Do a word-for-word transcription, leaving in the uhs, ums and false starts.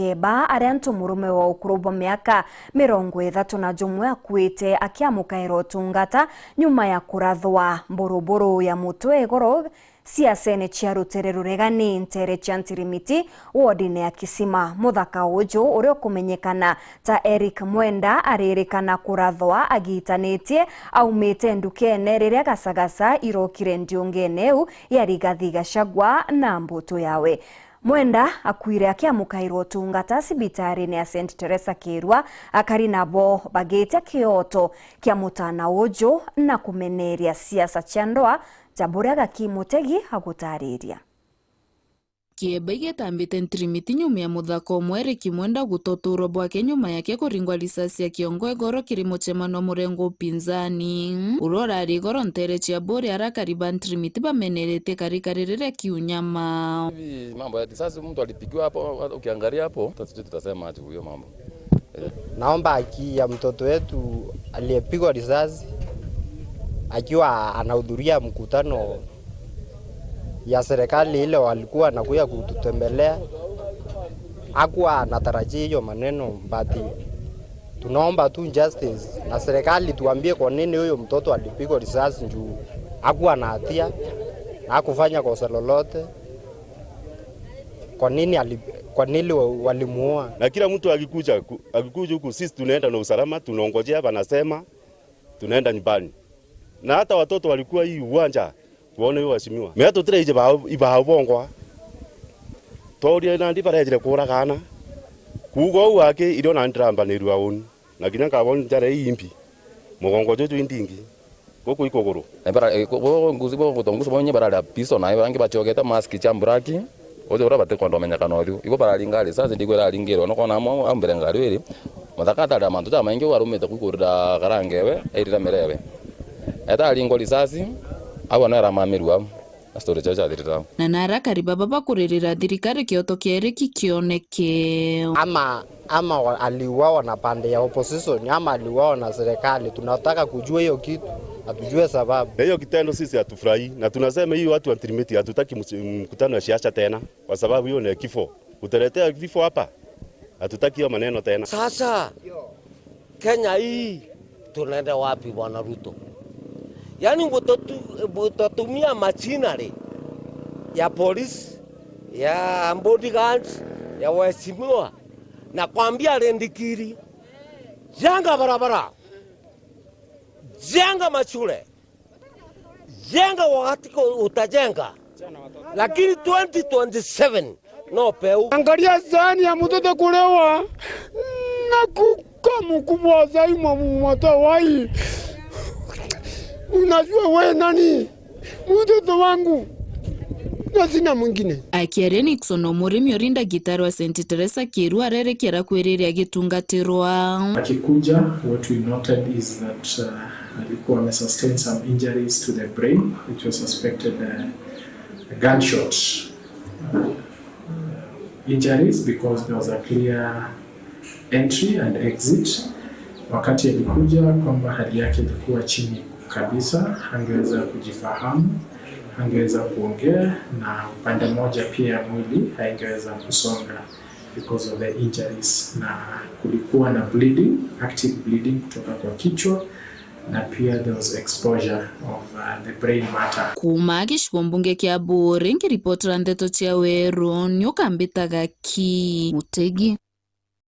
Kieba, ari antu murume wa ukuru bwa miaka mirongo ithatu na jumwe akuite akiamukaira utungata nyuma ya kurathwa mburuburu ya mutwe igoro siasene cia rutere ruregani ntere cia Ntirimiti, wodine ya Kisima. Muthaka uju, uria ukumenyekana ta Eric Mwenda, aririkana kurathwa agitanitie aumite ndukene riria gacagaca irokire ndiungene iu ya Rigathi Gachagua na mbutu yawe. Mwenda akuire akiamukairwa utungata cibitarine ya Saint Teresa Kirua, akari nabo bagitia kioto kia mutana uju na kumeneria siasa cia ndoa, ta buria Gaki Mutegi agutariria. Kieba igetambite Ntirimiti nyuma ya muthaka umwe Eric Mwenda gutoturwa bwake nyuma yake kuringwa risasi ya kiongo igoro kiri mucemano wa murengo upinzani, uria urari igoro ntere cia Buri, arakari ba Ntirimiti bameneretie karikari riria kiunyama. Hivi mambo ya risasi, mtu alipigiwa hapo, ukiangalia hapo, hata sijui tutasema aje huyo mambo. Eh. Naomba haki ya mtoto wetu aliyepigwa risasi akiwa anahudhuria mkutano ya serikali ile walikuwa wanakuja kututembelea. Hakuwa anatarajia hiyo maneno, but tunaomba tu justice, na serikali tuambie kwa nini huyo mtoto alipigwa risasi juu hakuwa na hatia, na hakufanya kosa lolote. Kwa nini ali-, kwa nini wa-, walimuua? Na kila mtu akikuja ku-, akikuja huku, sisi tunaenda na usalama, tunaongojea, wanasema tunaenda nyumbani. Na hata watoto walikuwa hii uwanja kuona huyo waheshimiwa. Mea tutire ije ba-, ibaubongwa. Tooria nandi barejire kuuragana. Kuuga uu aki, irio nandi ndirambanirua uni. Na kinya nkabona njara ii imbi, mugongo juju indingi, guku ikuguru. Na bara, eh, bo, bo, ngusi, bo, bo, ngusi bo nye barari a piso, na bangi bachogete mask cia mburaki, uju uria batikwenda umenyekana uthiu. Ibo bararinga risasi, ndigwa iraringirwe, nukona amwe au mbere ngari iri, muthaka atari a mantu jamaingi, warumite kwikurira karangewe, airira mirewe. Eta aringwa risasi, au ano eramamirua au. Na story ciao ciathirira au. Na narakari baba bakuririra thirikari kioto kia Eriki kioneke. Ama, ama wa-, aliuawa na pande ya opposition, ama aliuawa na serikali. Tunataka kujua hiyo kitu, na tujue sababu. Na hiyo kitendo sisi hatufurahi, na tunasema hii watu wa Ntirimiti hatutaki msi-, mkutano ya siasa tena, kwa sababu hiyo ni kifo. Utaletea vifo hapa. Hatutaki hiyo maneno tena. Sasa, Kenya hii, tunaenda wapi, Bwana Ruto? Yaani, mutatu-, mutatumia machinery ya polisi, ya bodyguards, ya waheshimiwa, na kwambia rindikiri, jenga barabara, jenga mashule, jenga wakati ko-, utajenga. Lakini twenty twenty-seven, no peu. Angalia sahani ya mtoto kulewa na kukaa mkubwa zaidi mwa mtoto wai. Unajua we nani? Mtoto wangu. Na sina mwingine. Akiaria Nixon Omurimi, uri ndagitari wa Saint Teresa Kirua, arerekera kwiriria agitungatirwa. Akikuja, what we noted is that, uh, alikuwa amesustain some injuries to the brain, which was suspected, uh, gunshot, uh, injuries, because there was a clear entry and exit. Wakati alikuja, kwamba hali yake ilikuwa chini kabisa, hangeweza kujifahamu, hangeweza kuongea, na upande mmoja pia ya mwili haingeweza kusonga because of the injuries, na kulikuwa na bleeding, active bleeding kutoka kwa kichwa, na pia there was exposure of, uh, the brain matter. Kuuma gicigo mbunge kia Buuri, nkiripotera ndeto cia Weru, ni ukambitaga Ki Mutegi.